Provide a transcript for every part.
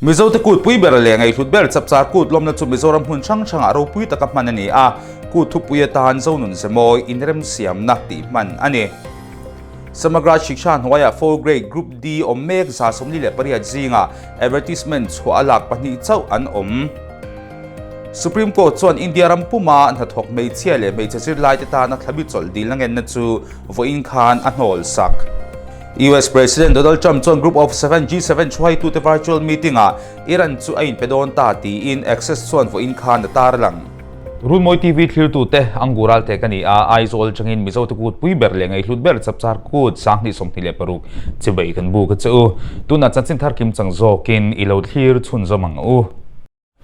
Mizote kut pui ber leh ngaihhlut ber Chapchar Kut lawmna chu Mizoram hmun hrang hrangah ropui taka hman a ni a, kut thupui atan Zonun Zemawi inremsiamna tih hman a ni. Samagra Shiksha hnuaiah Four Grade Group D awm mek 48 zingah advertisement chhuah a lak pahnih chauh an awm. Supreme Court chuan India ram puma hnathawk hmeichhia leh hmeichhe zirlaite tana thlabi chawlh dilna ngenna chu vawiin khan a hnawl sak. US President Donald Trump chuan Group of Seven, G7, hruaitute virtual meeting-ah Iran chu a inpe dawn ta tiin Access chuan vawiin khan a tarlang. Runmawi TV thlirtute Angur Alte ka ni a, Aizawl atangin Mizote kut pui ber leh ngaihhlut ber Chapchar Kut 2026 chibai kan buk a che u. Tunah chanchin thar kim chang zawkin i lo thlir chhunzawm ang u.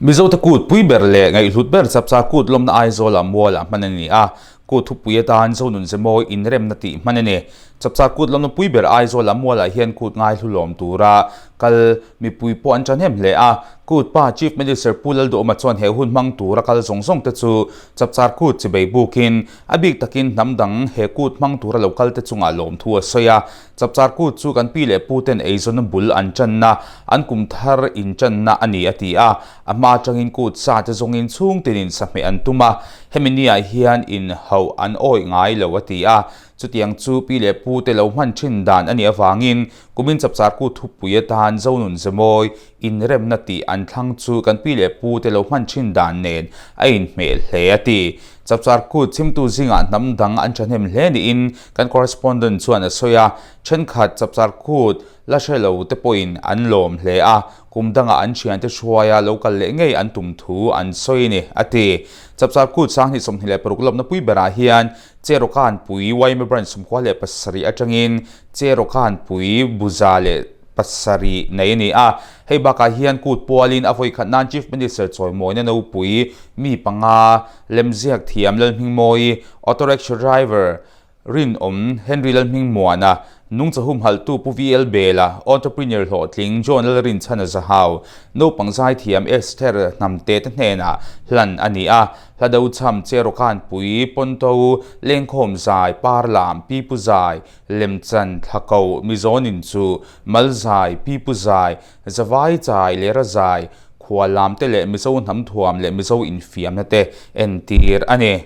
Mizote kut pui ber leh ngaihhlut ber Chapchar Kut lawmna Aizawlah mualah hman a ni a, kut thupui atan Zonun Zemawi inremna tih hman a ni. Chapchar Kut lawmna pui ber Aizawlah mualah hian kut ngaihlu lawm tura kal mipui pawh an ṭahnem hle a, kut pa Chief Minister Pu Lalduhawma chuan he hun hmang tura kal zawng zawng te chu Chapchar Kut chibei bukin a bik takin hnam dang he kut hmang tura lo kal te chungah lawmthu a sawi a. Chapchar Kut chu kan pi leh pu ten eizawnna bul an channa, an kum thar in channa a ni a ti a. A hma atangin kut sa te zawngin chhung tinin sahmeh an tum a, hemi niah hian in hauh an awih ngai lo a ti a. Chutiang chu pi leh pu te lo hman thin dan a nih avangin kumin Chapchar Kut thupui atan Zonun Zemawi inremna tih an thlang chu kan pi leh pu te lo hman thin dan nen a inhmeh hle a ti. Chapchar Kut chhimtu zingah hnam dang an thahnem hle niin kan correspondent chuan a sawi a, thenkhat Chapchar Kut la hre lo te pawhin an lawm hle a, kum dangah an thiante hruaia lo kal leh ngei an tum thu an sawi a ni, a ti. Chapchar Kut 2026 lawmna pui berah hian Cherokanpui yma Branch 97 atangin Cherokanpui Buza leh pasarih nei a ni a. Hei bakah hian kut pualin a vawikhat nan Chief Minister chawimawina nopui mi panga lemziak thiam Lalhmingmawi, Auto Rickshaw Driver Rinawm Henry Lalhmingmuana, Nungcha humhalhtu Pu VL Bela, Entrepreneur hlawhtling John Lalrinchhana Zahau, naupang zaithiam Esther Hnamte te hnenah hlan a ni a. Hla do chham Cherokanpui, Ponto, Lengkhawm zai, Parlam, Pipu zai, Lemchan, Thlako, Mizawnin chu, Malzai, Pipu zai, Zavai chai leh Razai, Khuallam te leh Mizo hnam thuam leh Mizo infiamna te entir a ni.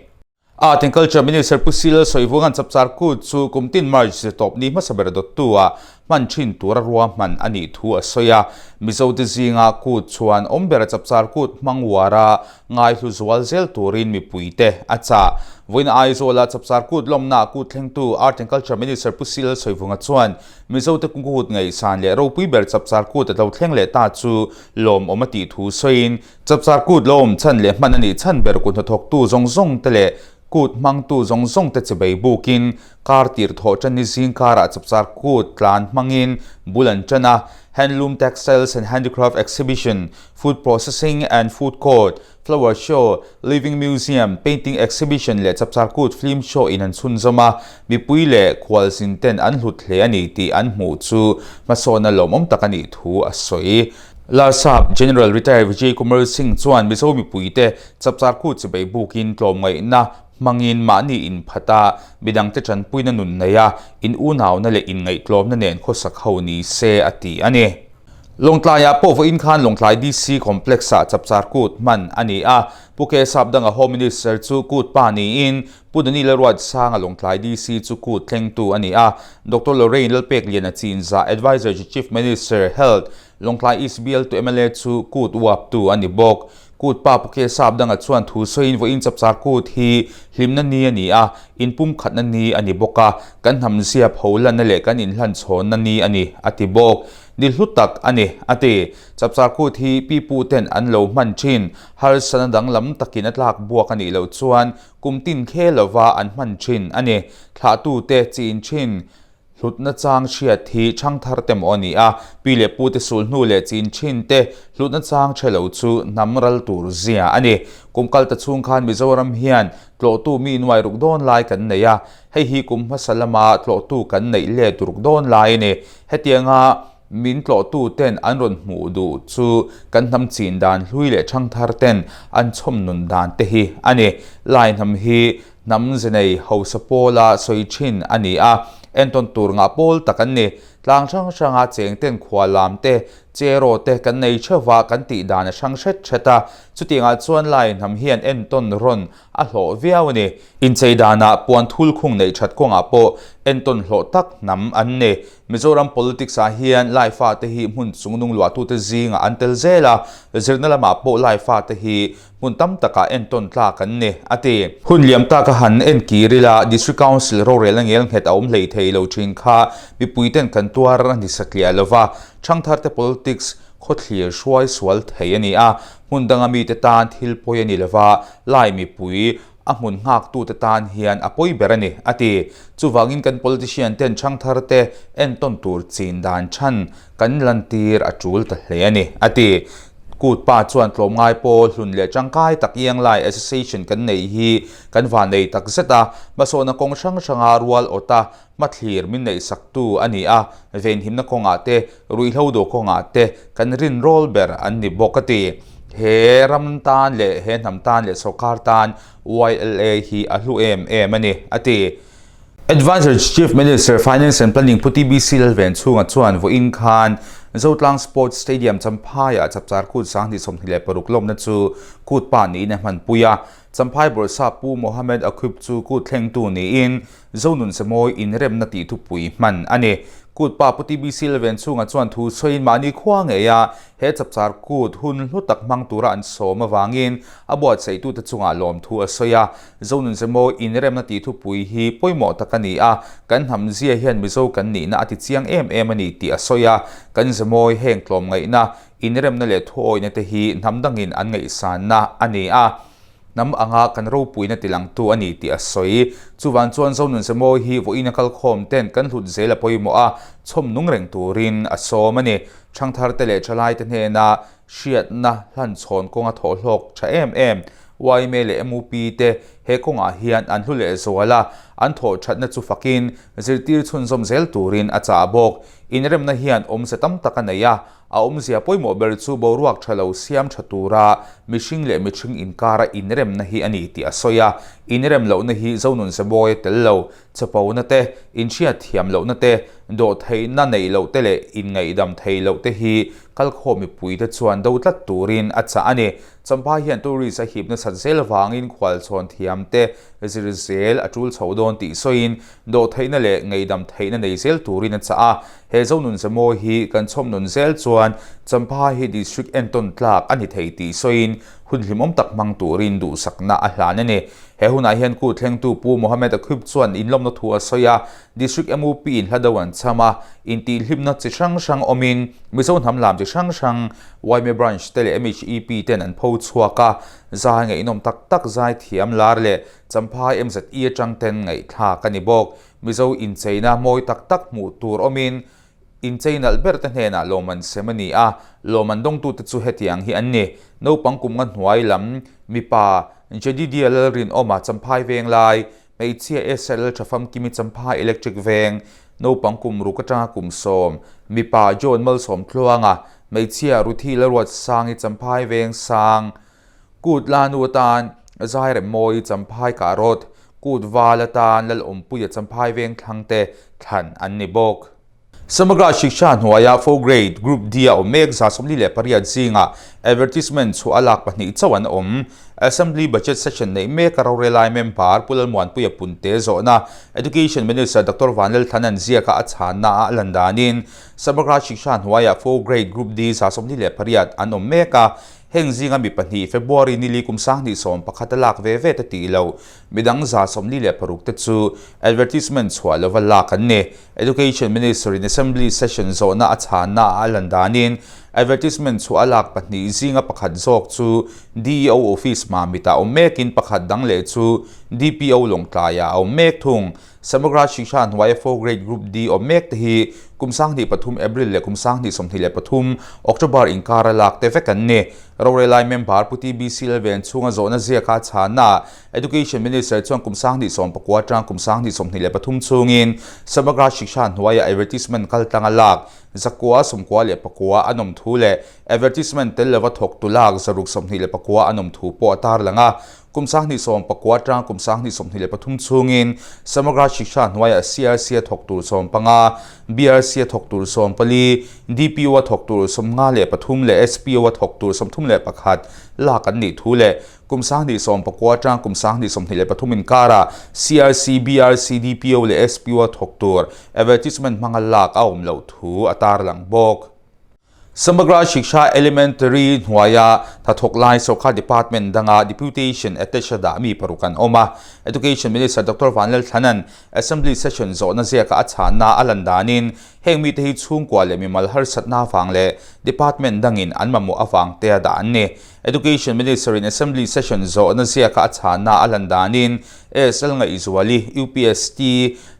Art and Culture Minister Pu Sil Sawivuanga'n Chapchar Kut chu kum tin March zirtawp ni hmasa ber dawttu ah hman thin tura ruahman a nih thu a sawi a. Mizote zinga kut chuan awm bera Chapchar Kut hmang uara Ngaihlu zual zel turin mipuite a chah. Vawiin Aizawla Chapchar Kut lawmna kut thlengtu Art and Culture Minister Pu Sil Sawivunga chuan Mizote kut ngaihsan leh ropui ber Chapchar Kut a lo thleng leh ta chu lawmawm a tih thu sawiin Chapchar Kut lo awm chhan leh hman a nih chhan ber kut hnathawktu zawng zawng te leh kut hmangtu zawng zawng te chibei bukin kar tir thawh tan ni zing karah Chapchar Kut tlan hmangin bul an tan a, Handloom Textiles and Handicraft Exhibition Food Processing and Food Court, Flower Show, Living Museum, Painting Exhibition leh Chapchar Kut Film Show in an chhunzawm a, mipui leh khualzin ten an hlut hle a ni tih an hmuh chu hmasawnna lawmawm tak a nih thu a sawi. Larsap General Retired Vijay Kumar Singh chuan Mizo mipuite Chapchar Kut chibei bukin tlawmngaihna hmangin mahni inphat a, midangte tanpuina nun nei a, in unauna leh inngaihtlawmna nen khawsak ho ni se a ti a ni. Lawngtlaiah pawh vawiin khan Lawngtlai DC Complex-ah Chapchar Kut hman a ni a. Pu K Sapdanga Home Minister chu Kut pa niin Pu Dani Lalruatsanga Lawngtlai DC chu Kut thlengtu a ni a. Doctor Lorraine Lalpekliana Chinzah, Adviser to Chief Minister, Health, Lawngtlai East bialtu mla chu Kut uaptu a ni bawk. Kut pa Pu K Sapdanga chuan thu sawiin vawiin Chapchar Kut hi hlimna ni a ni a, inpumkhatna ni a ni bawk a, kan hnamzia pholanna leh kan inhlanchhawnna ni a ni, a ti bawk. Ni hlu tak a ni, a ti. Chapchar Kut hi pi pu ten an lo hman thin. Harsana danglam takin a tlak buak a nih loh chuan kum tin khe lova an hman thin a ni. Thlahtute chin thin hlutna chang hriat hi chhangthar te maw a ni a, pi leh pu te sulhnu leh chin thin te hlutna chang hre lo chu hnam ral tur zia a ni. Kum kal ta chhung khan Mizoram hian tlawhtu mi nuai ruk dawn lai kan nei a, hei hi kum hmasa lama tlawhtu kan neih let ruk dawn lai a ni. Hetianga min tlawhtu ten an rawn hmuh duh chu kan hnam chin dan hlui leh thangthar ten an chhawm nun dan te hi a ni. Lai hnam hi hnam ze nei hausa pawla sawi thin a ni a, entawn tur ngah pawl tak an ni. Tlang hrang hranga cheng ten khua lam te, cheraw te kan nei theuh va, kan tih dan a hrang hret hret a. Chutiangah chuan Lai hnam hian entawn rawn a hlawh viau a ni. Inchei danah puan thul khung neih that kawngah pawh entawn hlawh tak hnam an ni. Mizoram politics ah hian Lai fate hi hmun chungnung luahtute zingah an tel zel a, zirna lamah pawh Lai fate hi hmun tam takah entawn tlak an ni, a ti. Hun liam tak a han en kir ila, District Council rorelna ngel nghet a awm hlei thei lo thin kha mipuiten kan tuar a ni satliah lo va, thangtharte politics khawthlir hruai sual thei a ni a, hmun danga mite tan thil pawi a ni lo va, Lai mipui a hmun nghaktute tan hian a pawi ber a ni, a ti. Chuvangin kan politician ten thangtharte entawn tur chin dan chhan kan lantir a tul ta hle a ni, a ti. Kut pa chuan tlawmngai pawl hlun leh tangkai tak Ianglai Association kan neih hi kan van nei tak zet a, hmasawhna kawng hrang hranga rual awta hmathlir min neihsaktu a ni a, venhimna kawngah te, ruihhlo do kawngah te kan rinrawl ber an ni bawk, a ti. He ram tan leh he hnam tan leh sawrkar tan YLA hi a hlu em em a ni, a ti. Adviser Chief Minister Finance and Planning Pu TBC Lalvenchhunga chuan vawiin khan Zotlang Sports Stadium Champhaiah Chapchar Kut 2026 lawmna chu kut pa niin a hmanpui a. Champhai Bawrhsap Pu Mohammed Aquib chu kut thlengtu niin Zonun Semawi inremna tih thupui hman a ni. Kut pa Pu TBC Lalvenchhunga chuan thu sawiin mahni khua ngeia he Chapchar Kut hun hlu tak hmang tura an sawm avangin a buatsaihtute chungah lawmthu a sawi a. Zonun Zemaw inremna tih thupui hi pawimawh tak a ni a, kan hnam zia hian Mizo kan nihna a ti chiang em em a ni tih a sawi a, kan Zemawi heng tlawmngaihna, inremna leh thuawihna te hi hnam dangin an ngaihsanna a ni a, hnam anga kan ropuina tilangtu a ni tih a sawi. Chuvang chuan Zonun Zemawi hi vawiin a kalkhawm ten kan hlut zel a pawimawh a, chhawm nung reng turin a sawm a ni. Thangtharte leh thalaite hnena Hriatna hlanchhawn kawnga thawhhlawk tha em em yma leh mup te he kawngah hian an hlu leh zual a, an thawh thatna chu fakin zirtir chhunzawm zel turin a chah bawk. Inremna hian awmze tam tak a nei a, a awmzia pawimawh ber chu boruak tha lo siam tha tura mihring leh mihring inkara inremna hi a ni tih a sawi a, inrem lohna hi Zonun Zemawi a tel lo. Chapona te, inhriat thiam lohna te, dawhtheihna neih loh te leh inngaihdam theih loh te hi kalkhawm mipuite chuan do tlat turin a chah a ni. Champhai hian tourist a hip nasat zel avangin khualchhawn thiam te zir zel a tul chho dawn tih sawiin dawhtheihna leh ngaihdam theihna nei zel turin a chah a. He Zonun Zemawi hi kan chhawm nun zel chuan Champhai hi district entawn tlak a ni thei tih sawiin hun hlimawm tak hmang turin duhsakna a hlan a ni. He hunah hian kut thlengtu Pu Mohammed Aquib chuan inlawmna thu a sawi a, District MUP in hla do an cham a, intihhlimna chi hrang hrang awmin Mizo hnam lam chi hrang hrang yma Branch te leh MHEP ten an pho chhuak a, zai ngaihnawm tak tak zai thiam lar leh Champhai MZE atang ten ngaihthlak a ni bawk. Mizo incheina mawi tak tak hmuh tur awmin Inchei nalh ber te hnenah lawmman sem a ni a, lawmman dawngtute chu hetiang hi an ni, Naupang kum nga hnuai lam, mipa, Jedidia Lalrinawma Champhai Veng lai, hmeichhia Esther Lalthafamkimi Champhai Electric Veng, naupang kum ruk atanga kum sawm, mipa John Malsawmtluanga, hmeichhia Ruthi Lalruatsangi Champhai Veng Sang, Kut Lanu atan Zairemmawi Champhai Kahrawt, Kut Val atan Lalawmpuia Champhai Veng Thlangte thlan an ni bawk. Samagra Shiksha hnuaia Four Grade Group D a awm mek 48 zingah advertisement chhuah a lak pahnih chauh an awm. Assembly Budget Session neih mek a rorelai member Pu Lalmuanpuia Punte zawhna Education Minister Doctor Vanlalthlana'n ziaka a chhanna a lan danin Samagra Shiksha hnuaia Four Grade Group D 28 an awm mek a, heng zinga mi pahnih February nili kum 2011 a lak ve ve te tih loh midang 46 te chu advertisement chhuah lova lak an ni. Education Minister in Assembly Session zawhna a chhanna a lan danin advertisement chhuah a lak pahnih zinga pakhat zawk chu DEO Office Mamitah a awm mekin pakhat dang leh chu DPO Lawngtlaiah a awm mek thung. Samagra Shiksha hnuaia Four Grade Group D awm mek te hi kum 23 April leh kum 2023 October inkara lak te vek an ni. Rorelai member Pu TBC Lalven chhunga zawhna ziaka chhanna Education Minister chuan kum 2019 atang kum 2023 chhungin Samagra Shiksha hnuaia advertisement kaltlanga lak 999 an awm. thu leh advertisement tel lova thawktu lak 629 an awm thu pawh a tarlang a. Kum 2019 atanga kum 2023 chhungin Samagra Shiksha hnuaiah CRC a thawk tur 15, BRC a thawk tur 14, DPO a thawk tur 53 leh SPO a thawk tur 31 lak an nih thu leh kum 2019 atanga kum 2023 inkarah CRC, BRC, DPO leh SPO a thawk tur advertisement hmanga lak a awm loh thu a tarlang bawk. Samagra Shiksha Elementary hnuaia hnathawk lai Sorkar Department danga Deputation attach a dah mi paruk an awm a. Education Minister Doctor Vanlalthlanan Assembly Session zawhna ziaka a chhanna a lan danin heng mite hi chhungkua leh mimal harsatna avang leh Department dangin an mamawh avang te a dah an ni. Education Minister in Assembly Session zawhna ziaka a chhanna a lan danin ASL Ngaihzuali, UPST,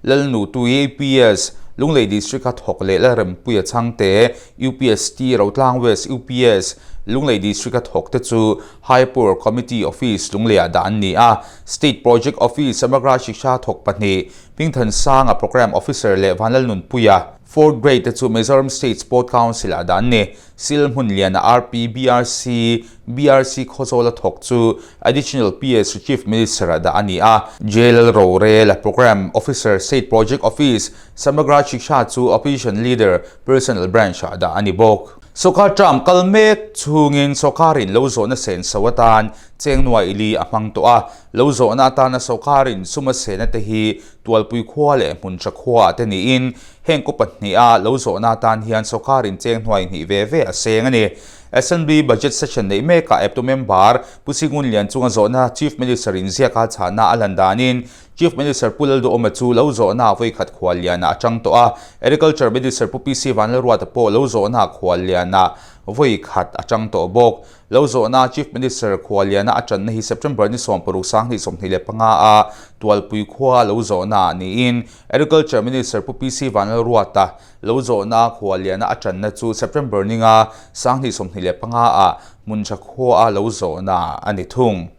Lalnutu UPS, Lunglei District-a thawk leh Lalrempuia Chhangte, UPST, Rotlang West UPS, Lunglei District-a thawk te chu High Poor Committee Office Lungleiah dah an ni a. State Project Office Samagra Shiksha thawk pahnih, Hmingthansanga Programme Officer leh Vanlalnunpuia, Fourth Grade te chu Mizoram State Sport Council-ah dah an ni. Sil hmun liana RP, BRC, BRC Khawzawla thawk chu Additional PS to Chief Minister ah dah a ni a. Jail rorel Programme Officer State Project Office, Samagra Shiksha chu Opposition Leader, Personnel Branch ah dah a ni bawk. Sawrkar term kal mek chhungin sawrkarin lo zawhna senso atan cheng nuai li a hmang tawh a. Lo zawhna atana sawrkarin sum a sena te hi Tualpui khua leh Hmunṭha khua ah te niin Heng kaw pahniha lo zawhna atan hian sawrkarin cheng hnuai hnih ve ve a seng a ni. Assembly Budget Session neih mekah eptu member Pu Singun Lian chunga zawhna Chief Minister in ziaka chhahna a lan danin Chief Minister Pu Lalduhawma chu lo zawhna vawikhat khuallianah a chang tawh a, Agriculture Minister Pu PC Vanlalruata pawh lo zawhna khuallianah vawikhat a chang tawh bawk. Lo zawhna Chief Minister khualliana a channa hi September ni 16 2025 a Tualpui khua lo zawhna niin Agriculture Minister Pu PC Vanlalruata lo zawhna khualliana a channa chu September ninga 2025 ah Hmunṭha khua lo zawhna a ni thung.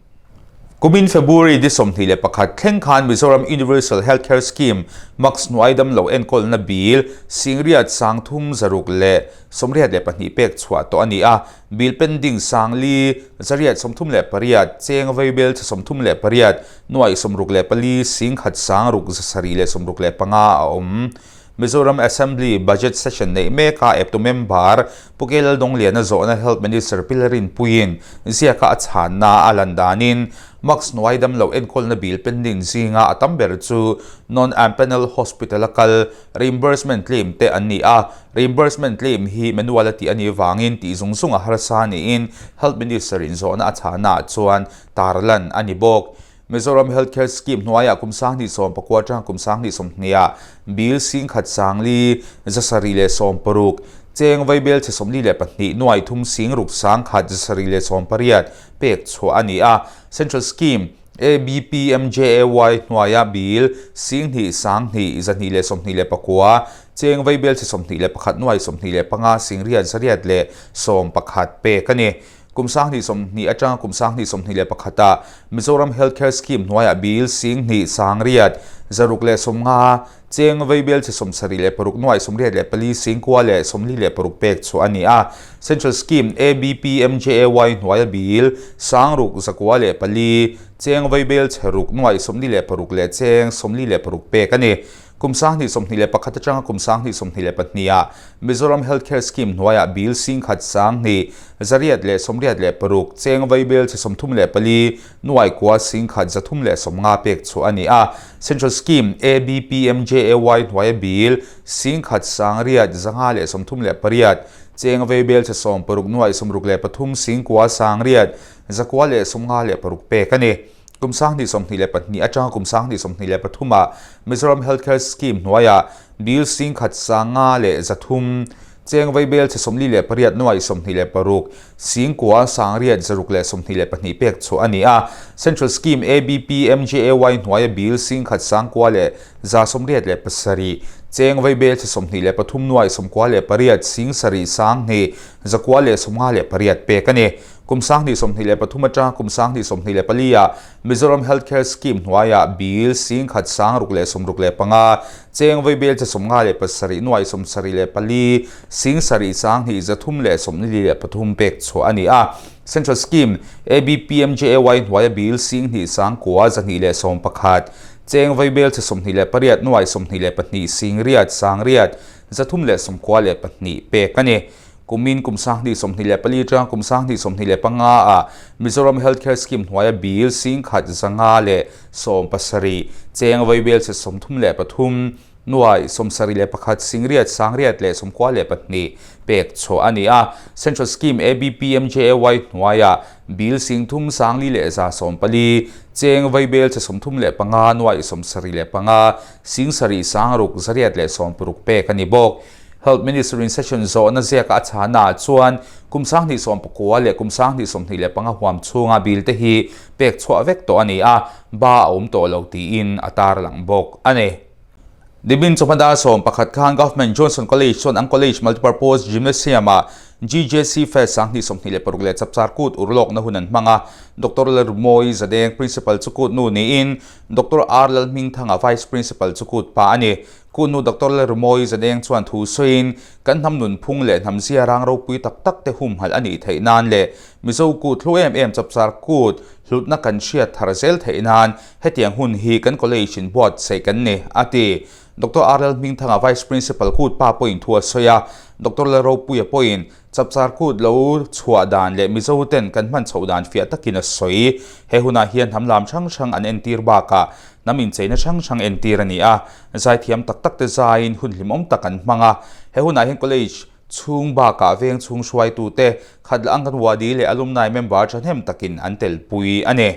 Kumin February ni 21 thleng khan Mizoram Universal Health Care Scheme Max hnuai damlo enkawlna bill 800 362 pek chhuah tawh a ni a, bill pending 4 838 cheng vaibel 38 64 1 6 765 a awm. Mizoram Assembly Budget Session neih meka eptu member Pu K Laldawngliana zawhna Health Minister Pi Larinpuiin ziaka a chhanna a lan danin Max hnuai damlo enkawlna bill pending zinga a tam ber chu non-empanel hospital a kal reimbursement claim te an ni a, reimbursement claim hi manual a tih a nih vangin tih zung zung a harsa niin Health Minister in zawhna a chhannaah chuan tarlan a ni bawk. Mizoram Health Care Scheme hnuaiah kum 2019 atanga kum 2020 ah bill 1,400 760 cheng vaibel chhe 42 nuai thum sing ruk 1,100 718 pek chhuah a ni a. Central Scheme ABPMJAY hnuaia bill 2,1 229 cheng vaibel chhe 21 nuai 25 sing riat zariat leh 11 pek a ni. Kum 2020 atanga kum 2021 ah Mizoram Health Care Scheme hnuaiah bill 2,000 riat 650 cheng vaibel chhe 76 nuai 84 singkua leh 46 pek chhuah a ni a. Central Scheme ABPMJAY hnuaia bill 6,904 cheng vaibel chhe ruk nuai 46 leh cheng 46 pek a ni. Kum 2021 atanga kum 2022 ah Mizoram Health Care Scheme hnuaiah bill 1,1 zariat leh 86 cheng vaibel chhe 34 nuai kua 1,100 350 pek chhuah a ni a. Central Scheme ABPMJAY hnuaia bill 1,800 538 cheng vaibel chhe 60 nuai 63 singkua 800 zakua leh 56 pek a ni. Kum 2022 atanga kum 2023 ah Mizoram Health Care Scheme hnuaiah bill 1,500 leh 300 cheng vaibel chhe 48 nuai 26 singkua 800 zaruk leh 22 pek chhuah a ni a. Central Scheme ABPMJAY hnuaia bill 1,9 leh 187 cheng vaibel chhe 23 nuai 98 sing sarih 1 zakua leh 58 pek a ni. Kum 2023 atanga kum 2024 ah Mizoram Health Care Scheme hnuaiah bill 10,000 665 cheng vaibel che 57 nuai 74 7 sang hnih 323 pek chhuah a ni a. Central Scheme ABPMJAY hnuaia bill 2 sang kua 211 cheng vaibel che 28 nuai 22 sing riat sang riat 392 pek a ni. Kumin kum 2024 atanga kum 2025 ah Mizoram Health Care Scheme hnuaia bill 10,000 517 cheng vaibel che 33 nuai 71 sing riat sang riat leh 92 pek chhuah a ni a. Central Scheme ABPMJAY hnuaia bill 3 sang li leh 140 cheng vaibel che 35 nuai 75 sing sarih sang ruk zariat leh 60 pek a ni bawk. Health Minister in session zawhna ziaka a chhana ah chuan kum 2019 leh kum 2025 huam chhunga bill te hi pek chhuah vek tawh a ni a, ba a awm tawh lo tiin a tarlang bawk a ni. Nimin chawhma dar 11 khan Government Johnson College chuan an college multipurpose gymnasium ah GJC Fest 2026 leh Chapchar Kut urlawkna hun an hmang a, Doctor Lalrumawi Zadeng Principal chu kut nu niin Doctor R Lalhmingthanga Vice Principal chu kut pa a ni. Kutnu Doctor Lalrumawi Zadeng chuan thu sawiin, Kan hnam nunphung leh hnam zia rang ropui tak tak te humhalh a nih theih nan leh Mizo kut hlu em em Chapchar Kut hlutna kan hriat thar zel theih nan hetiang hun hi kan college in buatsaih kan ni, a ti. Doctor R Lalhmingthanga Vice Principal kut pa pawhin thu a sawi a, Doctor Lalropuia pawhin Chapchar Kut lo chhuah dan leh Mizo ten kan hman chhoh dan fiah takin a sawi. He hunah hian hnam lam hrang hrang an entir bakah hnam incheina hrang hrang entir a ni a, zaithiam tak tak te zaiin hun hlimawm tak an hmang a. He hunah hian college chhung bakah veng chhung hruaitute Khatla Anganwadi leh alumni member thahnem takin an telpui a ni.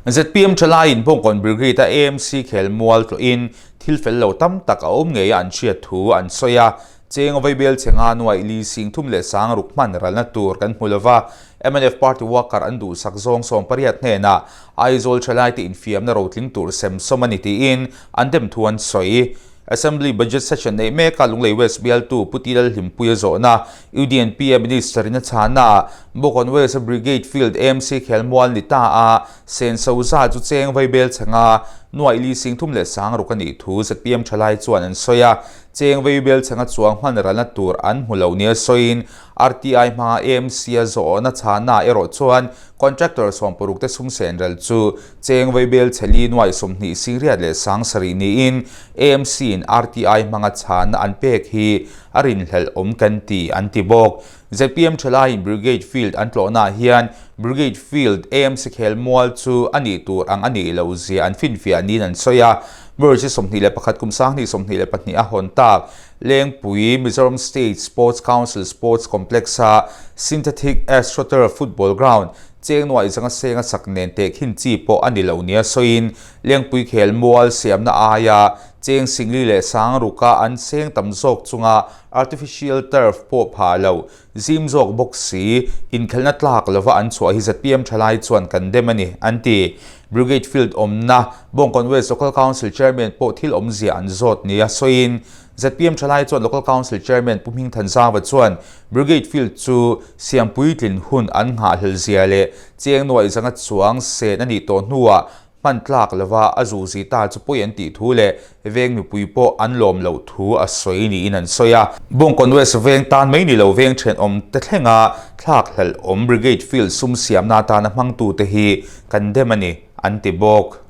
Zpm thalaiin Bawngkawn Brigade-a AMC khelmual tlawhin thil fel lo tam tak a awm ngei a an hriat thu an sawi a. Cheng vaibel che nga nuaih li sing thum leh sang ruk hman ralna tur kan hmu lova, mnf party worker an duhsak zawng 80 hnenah Aizawl thalaite infiamna rotling tur sem sawm a ni tiin an dem thu an sawi. Assembly Budget Session neih meka Lunglei West bialtu Pu Ti Lalhlimpuia zawhna UDNP-a Minister-in a chhana Bawkawn West-a Brigade Field AMC khelmual ni ta a senso za chu cheng vaibel che nga nuaih li sing thum leh sang ruk a nih thu zpm thalai chuan an sawi a. Cheng vaibel che nga chuang hman ralna tur an hmu lo nia sawiin RTI hmanga AMC-a zawhna chhana erawh chuan Contractor 60 te sum sen rel chu cheng vaibel chheli nuaih 20 sing riat leh sang sarih niin AMC in RTI hmanga chhana an pek hi a rinhlelh awm kan ti an ti bawk. Zpm thalaiin Brigade Field an tlawhnaah hian Brigade Field AMC khelmual chu a nih tur ang a nih loh zia an finfiah niin an sawi a. March 21 kum 2022 a hawn tak Lengpui Mizoram State Sports Council Sports Complex-a Synthetic AstroTurf Football Ground cheng nuaih zanga senga sak nen tehkhin chi pawh a ni lo nia sawiin Lengpui khelmual siamna aia cheng singli leh sang ruka an seng tam zawk chunga artificial turf pawh phah lo zim zawk bawk si, inkhelhna tlak lova an chhuah hi zpm thalai chuan kan dem a ni, an ti. Brigade Field awmna Bawngkawn West Local Council Chairman pawh thil awmzia an zawt nia sawiin zpm thalai chuan Local Council Chairman Pu Hmingthanzava chuan Brigade Field chu siam puitlin hun an nghahhlel zia leh cheng nuaih zanga chuang sen a nih tawh hnuah hman tlak lova a zuzi ta chu pawi an tih thu leh veng mipui pawh an lawm loh thu a sawi niin an sawi a. Bawngkawn West veng tan mai ni lo veng thenawm te thlenga thlak hlelh awm Brigade Field sum siamna atana hmangtute hi kan dem a ni, an ti bawk.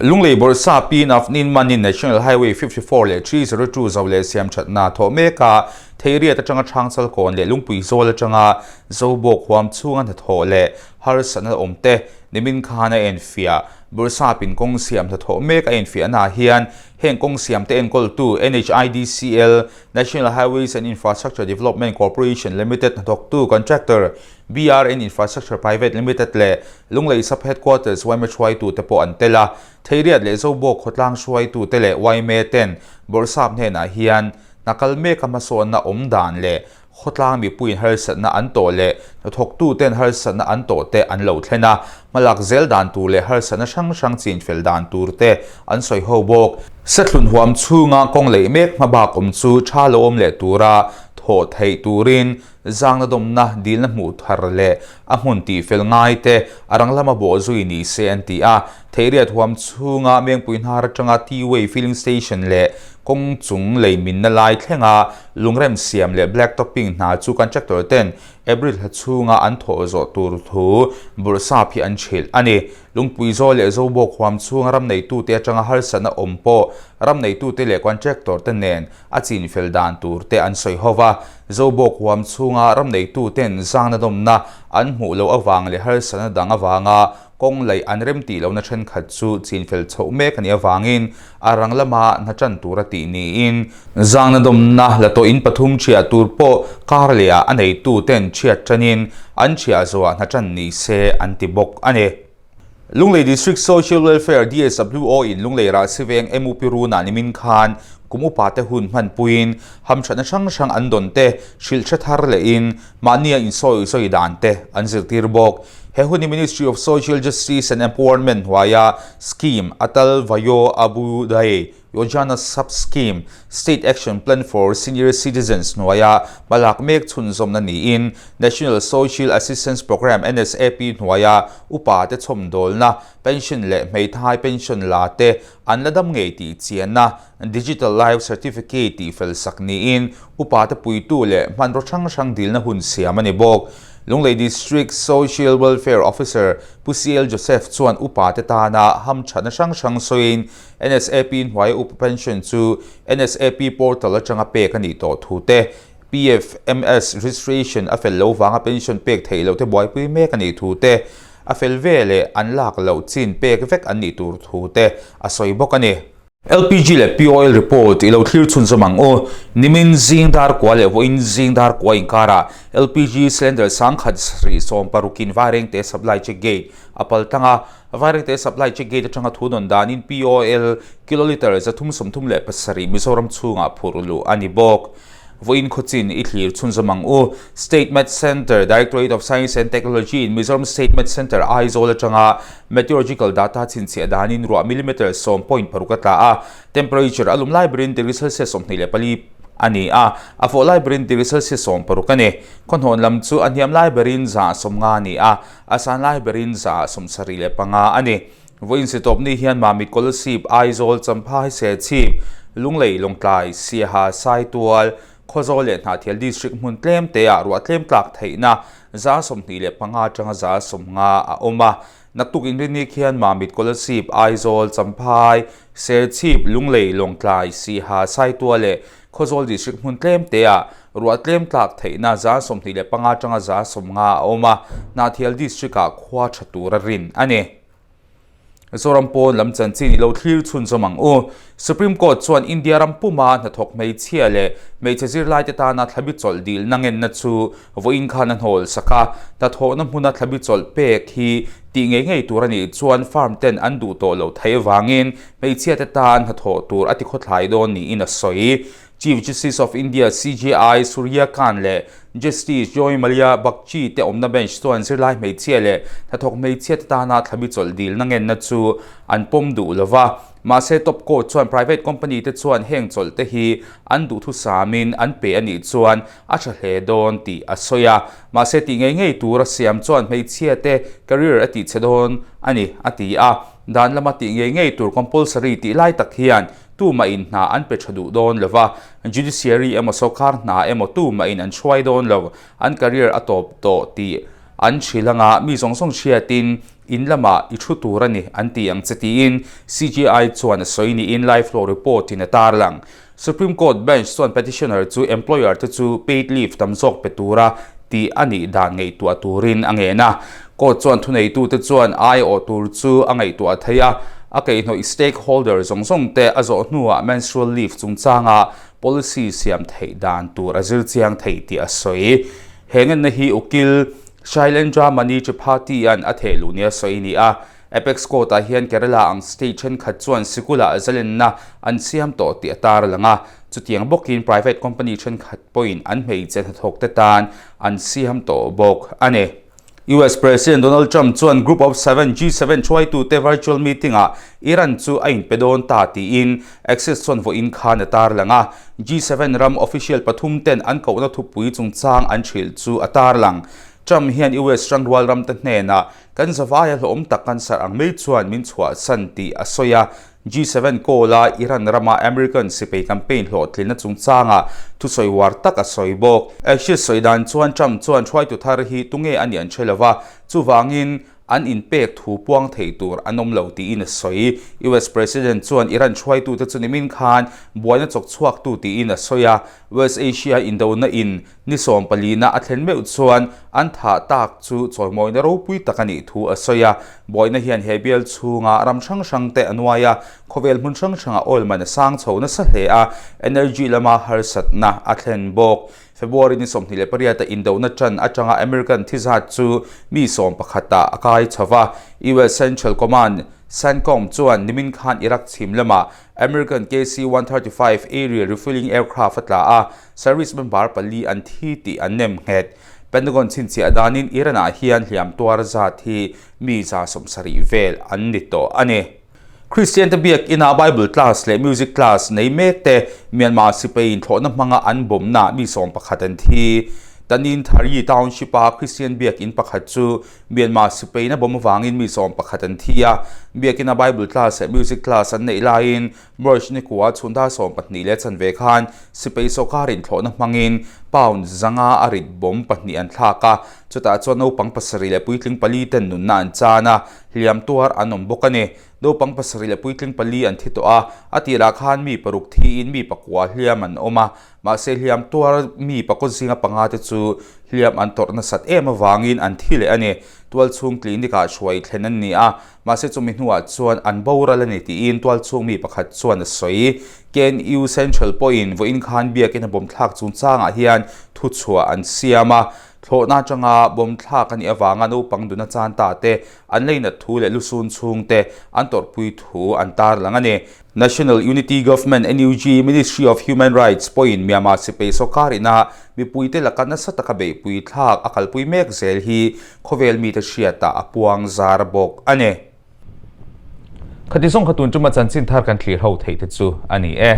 Lunglei Bawrhsa Pi Navnin Manin National Highway 54 leh 302 zo leh siam thatna thawh meka Theiriat atanga Hrangchal kawn leh Lungpui zawl atanga Zobawk huam chhunga hnathawh leh harsatna awm te Nimin khan a enfiah. Bawrhsapin kawng siam hnathawh mek a enfiahnaah hian heng kawng siamte enkawltu NHIDCL, National Highways and Infrastructure Development Corporation Limited hnathawktu contractor BRN Infrastructure Private Limited leh Lunglei Sub Headquarters yma hruaitute pawh an tel a. Theiriat leh Zobawk khawtlang hruaitute leh yma ten Bawrhsap hnenah hian hna kal meka hmasawnna awm dan leh Khawtlang mipuiin harsatna an tawh leh hnathawktuten harsatna an tawh te an lo thlen a, hmalak zel dan tur leh harsatna hrang hrang chinfel dan tur te an sawi ho bawk. Sethlun huam chhunga kawng leih mek hmabak awm chu tha lo awm leh tura thawh theih turin. Zangna dawmna dilna hmuh thar leh a hmun tihfel ngai te a rang lama bawh zui ni se an ti a. Theihriat huam chhunga Mengpui hnar atanga T-way filling station leh kawng chung lei minna lai thlenga lungrem siam leh black topping hna chu contractor ten April thla chhunga an thawh zawh tur thu Bawrhsap hi an hrilh a ni. Lungpui zawl leh Zobawk huam chhunga ram neitute atanga harsatna awm pawh ram neitute leh contractor te nen a chinfel dan tur te an sawi ho va. Zobawk huam chhunga ram neitu ten zangna dawmna an hmuh loh avang leh harsatna dang avanga kawng laih an rem tih lohna thenkhat chu chinfel chhoh mek a nih avangin a rang lama hna tan tura tih niin zangna dawmna la tawh in pathum thiah tur pawh kar lehah a neitu ten thiat tanin an thiah zawhah hna tan ni se an ti bawk a ni. Lunglei District Social Welfare, DSWO, in Lunglei Rahsiveng MUP Runah nimin khan kum upa te hun hmanpuiin hamthatna hrang hrang an dawn te hrilh hre thar lehin mahnia insawi sawi dan te an zirtir bawk. He hun hi Ministry of Social Justice and Empowerment hnuaia scheme Atal Vayo Abhyuday Yojana Sub-Scheme, State Action Plan for Senior Citizens hnuaia hmalak mek chhunzawmna niin National Social Assistance Programme, NSAP, hnuaia upa te chhawmdawlna, pension leh hmeithai pension la te an la dam ngei tih chianna Digital Life Certificate tihfel sak niin upa te puitu leh hmanraw hrang hrang dilna hun siam a ni bawk. Lunglei District Social Welfare Officer Pu CL Joseph chuan upa te tana hamthatna hrang hrang sawiin NSAP hnuaia upa pension chu NSAP portal atanga pek a nih tawh thu te, PFMS registration a fel lo vanga pension pek theih loh te buaipui mek a nih thu te, a fel ve leh an lak loh chin pek vek an nih tur thu te a sawi bawk a ni. LPG leh POL report i lo thlir chhunzawm ang u. Nimin zing dar kua leh vawiin zing dar kua inkarah LPG cylinder sangkhat sarih sawmparukin Vairengte supply check gate a paltlang a, Vairengte Supply Check Gate atanga thu nawn danin POL kilolitre 337 Mizoram chhungah phurh luh a ni bawk. Vawiin khawchin i thlir chhunzawm ang u. State Met Centre, Directorate of Science and Technology in Mizoram State Met Centre, Aizawl atanga meteorological data chhinchhiah danin ruah millimetre 10.6 a tla a, temperature a lum lai berin degree Celsius 24 a ni a, a fawh lai berin degree Celsius 16 a ni. Khawhnawn lam chu a hniam lai berin 150 a ni a, A san lai berin 75 a ni. Vawiin sitawpni hian Mamit Kolasib, Aizawl, Champhai, Serchhip, Lunglei, Lawngtlai, Siaha, Saitual, Khawzawl leh Hnahthial District hmun tlem teah ruah tlem tlak theihna 25 atanga 50 a awm a. Naktuk inrinni khian Mamit Kolasib, Aizawl, Champhai, Serchhip, Lunglei, Lawngtlai, Siaha, Saitual leh Khawzawl District hmun tlem teah ruah tlem tlak theihna 25 atanga 50 a awm a, Hnahthial District-ah khua tha tura rin a ni. Zoram pawn lam chanchin i lo thlir chhunzawm ang u. Supreme Court chuan India ram puma hnathawk hmeichhia leh hmeichhe zirlaite tana thlabi chawlh dilna ngenna chu vawiin khan a hnawl sak a, hnathawhna hmuna thlabi chawlh pek hi tih ngei ngei tur a nih chuan farm ten an duh tawh loh theih avangin Hmeichhiate tan hnathawh tur a tikhawthlai dawn niin a sawi. Chief Justice of India, CJI, Surya Kant leh Justice Joy Malya Bagchi te awmna bench chuan zirlai hmeichhia leh hnathawk hmeichhiate tana thlabi chawlh dilna ngenna chu an pawm duh lo va. Mahse top court chuan private company te chuan heng chawlh te hi an duhthusamin an pe a nih chuan a tha hle dawn tih a sawi a. Mahse tih ngei ngei tura siam chuan hmeichhiate career a tihchhe dawn a ni, a ti a. Dan lama tih ngei ngei tur compulsory tih lai tak hian tumah in hna an pe tha duh dawn lo va, judiciary emaw sawrkar hna emaw tumah in an hruai dawn lo, an career a tawp tawh tih an hrilh anga mi zawng zawng hriatin in lamah i thu tur a ni an ti ang che tiin CJI chuan a sawi niin Live Law report in a tarlang. Supreme Court bench chuan petitioner chu employer te chu paid leave tam zawk pe tura tih a nih dan ngaihtuah turin a ngen a. Court chuan thuneitute chuan aiawh tur chu a ngaihtuah thei a, a keihnawih stakeholder zawng zawng te a zawh hnuah menstrual leave chungchanga policy siam theih dan tur a zir chiang thei tih a sawi. He ngenna hi ukil Shailendra Mani Tripathi-a'n a theh luh nia sawi a ni a. Apex Court-ah hian Kerala ang state thenkhat chuan sikulah zalenna an siam tawh tih a tarlang a, chutiang bawkin private company thenkhat pawhin an hmeichhe hnathawkte tan an siam tawh bawk a ni. US President Donald Trump chuan Group of Seven, G7, hruaitute virtual meeting-ah Iran chu a inpe dawn ta tiin Axios chuan vawiin khan a tarlang a. G7 ram official pathumten an kohna thupui chungchang an hrilh chu a tarlang. Trump hian US rangrual ramte hnenah kan zavaia hlawhawm tak kan sarh ang mai chuan min chhuahsan tih a sawi a. G7 call-a Iran rama American sipai campaign hlawhtlinna chungchangah thusawi uar tak a sawi bawk. Axios sawi dan chuan Trump chuan hruaitu thar hi tunge a nih an hre lo va, chuvangin an inpek thu puang thei tur an awm lo tiin a sawi. US President chuan Iran hruaitute chu nimin khan buaina chawk chhuaktu tiin a sawi a, West Asia indona in ni sawmpalina a thlen meuh chuan an thah tak chu chawimawina ropui tak a nih thu a sawi a. Buaina hian he bial chhunga ram hrang hrang te a nuai a, khawvel hmun hrang hrangah oil man a sang chho nasa hle a, energy lama harsatna a thlen bawk. February ni 28 a indona tan atanga American thizat chu mi sawmpakhatah a kai chho va, US Central Command, CENTCOM, chuan nimin khan Iraq chhim lamah American KC-135 aerial refueling aircraft a tla a, service member pali an thi tih an nem nghet. Pentagon chhinchhiah danin Iran-ah hian hliam tuar zat hi mi 70 vel an ni tawh a ni. Kristian te biak ina Bible class leh music class nei mek te Myanmar sipai inthlawhna hmanga an bawmna mi 11 an thi. Tanin Thari Township a Kristian biak in pakhat chu Myanmar sipai na bawm avangin mi 11 an thi a. Biak ina Bible class leh music class an neih laiin March ni kua chhun dar 12 leh chanve khan sipai sawrkar inthlawhna hmangin pound 500 a rit bawm pahnih an thlak a. Chutah chuan naupang pasarih leh puitling pali ten nunna an chan a. Hliam tuar an awm bawk a ni. Naupang pasarih leh puitling pali an thi tawh a, a tirah khan mi paruk thiin mi pakua hliam an awm a, mahse hliam tuar mi pakaw zinga panga te chu hliam an tawrh nasat em avangin an thi leh a ni. Tualchhung clinic ah hruai thlen an ni a, mahse chumi hnuah chuan an boral a ni tiin tualchhung mi pakhat chuan a sawi. KNU Central pawhin vawiin khan biakin a bawmthlak chungchangah hian thuchhuah an siam a, Thlawhna atanga bawm thlak a nih avanga naupang duna chan ta te, an leinat thu leh lusun chhung te an tawrhpui thu an tarlang a ni. National Unity Government, NUG, Ministry of Human Rights pawhin Myanmar sipai sawrkar ina mipuite laka nasa taka beihpui thlak a kalpui mek zel hi khawvel mite hriatah a puang zar bawk a ni. Khati zawng kha tun tuma chanchin thar kan thlir ho theih te chu a ni e.